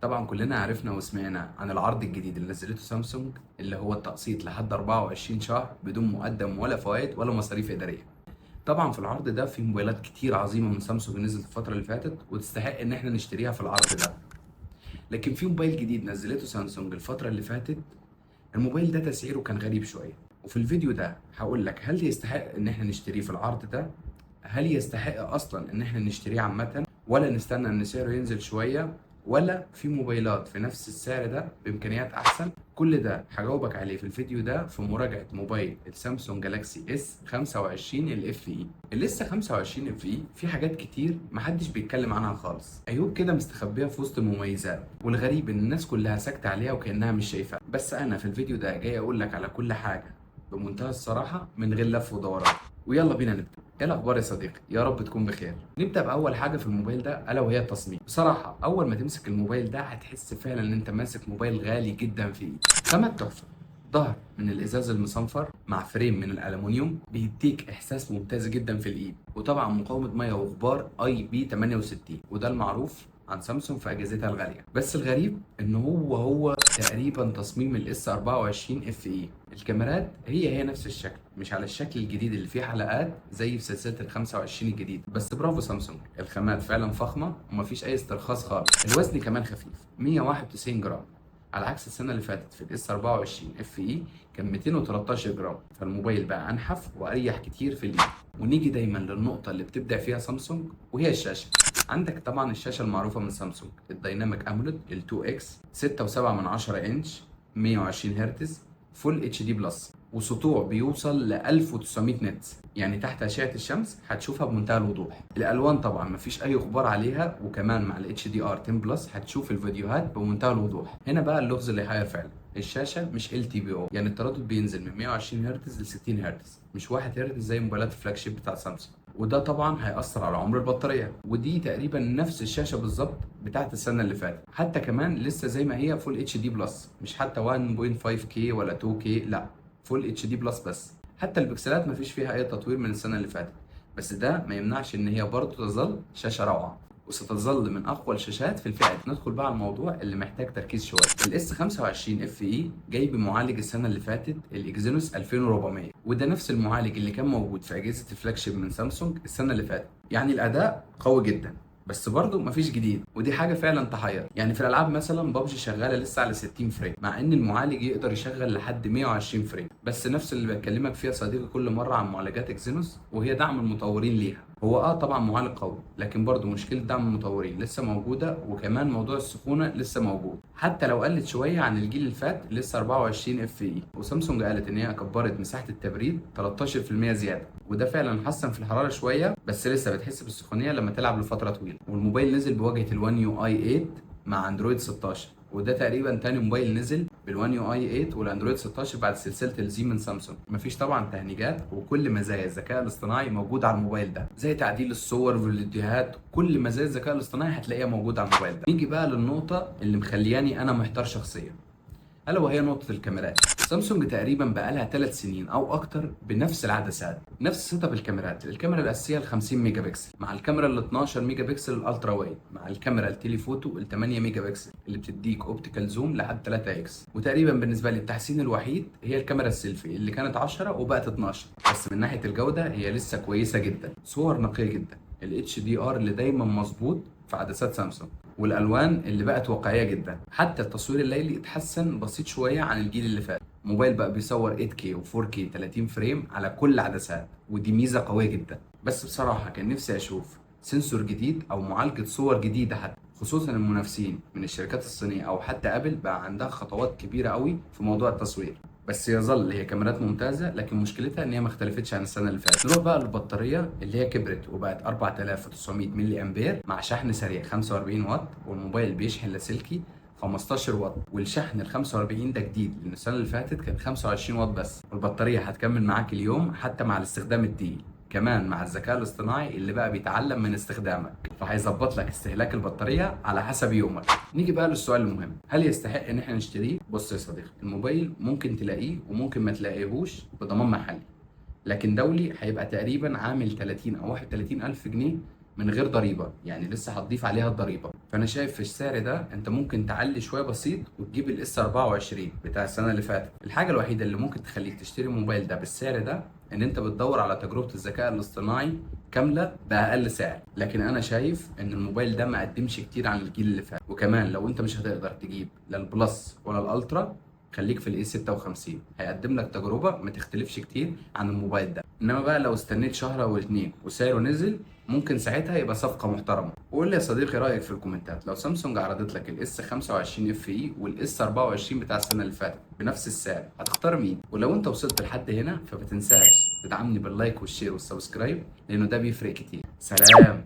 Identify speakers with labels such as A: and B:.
A: طبعا كلنا عرفنا وسمعنا عن العرض الجديد اللي نزلته سامسونج، اللي هو التقسيط لحد 24 شهر بدون مقدم ولا فوائد ولا مصاريف إدارية. طبعا في العرض ده في موبايلات كتير عظيمة من سامسونج نزلت الفترة اللي فاتت وتستحق ان احنا نشتريها في العرض ده. لكن في موبايل جديد نزلته سامسونج الفترة اللي فاتت، الموبايل ده تسعيره كان غريب شوية، وفي الفيديو ده هقول لك هل يستحق ان احنا نشتريه في العرض ده، هل يستحق اصلا ان احنا نشتريه عامة، ولا نستنى ان سعره ينزل شوية، ولا في موبايلات في نفس السعر ده بامكانيات احسن. كل ده هجاوبك عليه في الفيديو ده في مراجعة موبايل السامسونج جالاكسي اس 25 ال FE. ال S 25 FE في حاجات كتير محدش بيتكلم عنها خالص، عيوب كده مستخبية في وسط المميزات، والغريب ان الناس كلها ساكتة عليها وكأنها مش شايفاها. بس انا في الفيديو ده جاي اقول لك على كل حاجة بمنتهى الصراحة من غير لف ودوران. ويلا بينا نبدأ. ايه الاخبار يا صديقي؟ يا رب تكون بخير. نبدا باول حاجة في الموبايل ده، الا وهي التصميم. بصراحة اول ما تمسك الموبايل ده هتحس فعلا ان انت ماسك موبايل غالي جدا في ايدك. خامات تحفة، ظهر من الازاز المصنفر مع frame من الالومنيوم بيديك احساس ممتاز جدا في الايد، وطبعا مقاومة مية وغبار IP 68، وده المعروف عن سامسونج في اجهزتها الغالية. بس الغريب ان هو تقريبا تصميم ال S 24 FE. الكاميرات هي نفس الشكل، مش على الشكل الجديد اللي فيه حلقات زي في سلسلة ال 25 الجديد. بس برافو سامسونج، الخامات فعلا فخمة ومفيش اي استرخاص خالص. الوزن كمان خفيف 191 جرام، على عكس السنة اللي فاتت في ال S 24 FE كان 213 جرام، فالموبايل بقى انحف واريح كتير في الايد. ونيجي دايما للنقطة اللي بتبدع فيها سامسونج وهي الشاشة. عندك طبعا الشاشة المعروفة من سامسونج ال Dynamic AMOLED ال 2 X 6.7 انش، 120 هرتز، Full HD Plus، وسطوع بيوصل ل 1900 nit، يعني تحت اشعه الشمس هتشوفها بمنتهى الوضوح. الالوان طبعا مفيش اي غبار عليها، وكمان مع ال HDR 10 Plus هتشوف الفيديوهات بمنتهى الوضوح. هنا بقى اللغز اللي يحير فعلا، الشاشة مش LTPO، يعني التردد بينزل من 120 هرتز ل 60 هرتز، مش 1 هرتز زي موبايلات ال flagship بتاع سامسونج، وده طبعا هيأثر على عمر البطارية. ودي تقريبا نفس الشاشة بالظبط بتاعت السنة اللي فاتت، حتى كمان لسه زي ما هي Full HD Plus، مش حتى 1.5 K ولا 2 K، لا Full HD Plus بس. حتى البكسلات مفيش فيها اي تطوير من السنة اللي فاتت، بس ده ما يمنعش ان هي برضه تظل شاشة روعه وستظل من اقوى الشاشات في الفئة دي. ندخل بقى على الموضوع اللي محتاج تركيز شوية. ال S 25 FE جاي بمعالج السنة اللي فاتت ال Exynos 2400، وده نفس المعالج اللي كان موجود في اجهزة ال flagship من سامسونج السنة اللي فاتت، يعني الاداء قوي جدا بس برضه مفيش جديد، ودي حاجة فعلا تحير. يعني في الالعاب مثلا بابجي شغالة لسه على 60 frame، مع ان المعالج يقدر يشغل لحد 120 frame. بس نفس اللي بكلمك فيها صديقي كل مرة عن معالجات Exynos وهي دعم المطورين ليها. هو طبعا معالج قوي، لكن برضه مشكلة دعم المطورين لسه موجودة، وكمان موضوع السخونه لسه موجود، حتى لو قلت شوية عن الجيل اللي فات لسه 24 FE. وسامسونج قالت ان هي كبرت مساحة التبريد 13% زيادة، وده فعلا حسن في الحرارة شوية، بس لسه بتحس بالسخونيه لما تلعب لفترة طويلة. والموبايل نزل بواجهه ال 1 UI 8 مع اندرويد 16، وده تقريبا تاني موبايل نزل بال 1 UI 8 والاندرويد 16 بعد سلسلة ال Z من سامسونج. مفيش طبعا تهنيجات، وكل مزايا الذكاء الاصطناعي موجود على الموبايل ده، زي تعديل الصور والفيديوهات، كل مزايا الذكاء الاصطناعي هتلاقيها موجودة على الموبايل ده. نيجي بقى للنقطة اللي مخلياني انا محتار شخصيا، الا وهي نقطة الكاميرات. سامسونج تقريبا بقالها 3 سنين او اكتر بنفس العدسات، نفس setup الكاميرات، الكاميرا الاساسية ال 50 ميجا بكسل مع الكاميرا ال 12 ميجا بكسل ال ultra wide مع الكاميرا ال telephoto ال 8 ميجا بكسل اللي بتديك optical zoom لحد 3 X. وتقريبا بالنسبة لي التحسين الوحيد هي الكاميرا السيلفي اللي كانت 10 وبقت 12، بس من ناحية الجودة هي لسه كويسة جدا، صور نقية جدا، ال HDR اللي دايما مظبوط في عدسات سامسونج، والالوان اللي بقت واقعية جدا. حتى التصوير الليلي اتحسن بسيط شوية عن الجيل اللي فات، موبايل بقى بيصور 8K و4K 30 frame على كل عدسات، ودي ميزة قوية جدا. بس بصراحة كان نفسي اشوف sensor جديد او معالجة صور جديدة حتى، خصوصا المنافسين من الشركات الصينية او حتى ابل بقى عندها خطوات كبيرة قوي في موضوع التصوير. بس يظل هي كاميرات ممتازة، لكن مشكلتها ان هي ما اختلفتش عن السنة اللي فاتت. نروح بقى للبطاريه اللي هي كبرت وبقت 4900 ملي امبير مع شحن سريع 45 واط، والموبايل بيشحن لاسلكي 15 واط، والشحن ال 45 ده جديد لان السنة اللي فاتت كان 25 واط بس. والبطاريه هتكمل معاك اليوم حتى مع الاستخدام التقيل، كمان مع الذكاء الاصطناعي اللي بقى بيتعلم من استخدامك، فهيظبط لك استهلاك البطارية على حسب يومك. نيجي بقى للسؤال المهم، هل يستحق ان احنا نشتريه؟ بص يا صديقي، الموبايل ممكن تلاقيه وممكن ما تلاقيهوش بضمان محلي، لكن دولي هيبقى تقريبا عامل 30 او 31 الف جنيه من غير ضريبه، يعني لسه هتضيف عليها الضريبه. فانا شايف في السعر ده انت ممكن تعلي شوية بسيط وتجيب ال S 24 بتاع السنة اللي فاتت. الحاجة الوحيدة اللي ممكن تخليك تشتري الموبايل ده بالسعر ده ان انت بتدور على تجربه الذكاء الاصطناعي كاملة باقل سعر، لكن انا شايف ان الموبايل ده ما قدمش كتير عن الجيل اللي فات. وكمان لو انت مش هتقدر تجيب لا ال Plus ولا ال Ultra، خليك في ال A 56، هيقدم لك تجربه ما تختلفش كتير عن الموبايل ده. انما بقى لو استنيت شهر او اتنين وسعره نزل، ممكن ساعتها يبقى صفقة محترمه. وقول لي يا صديقي رايك في الكومنتات، لو سامسونج عرضت لك ال S 25 FE وال S 24 بتاع السنة اللي فاتت بنفس السعر، هتختار مين؟ ولو انت وصلت لحد هنا فما تنساش تدعمني بال like وال share وال subscribe، لانه ده بيفرق كتير. سلام.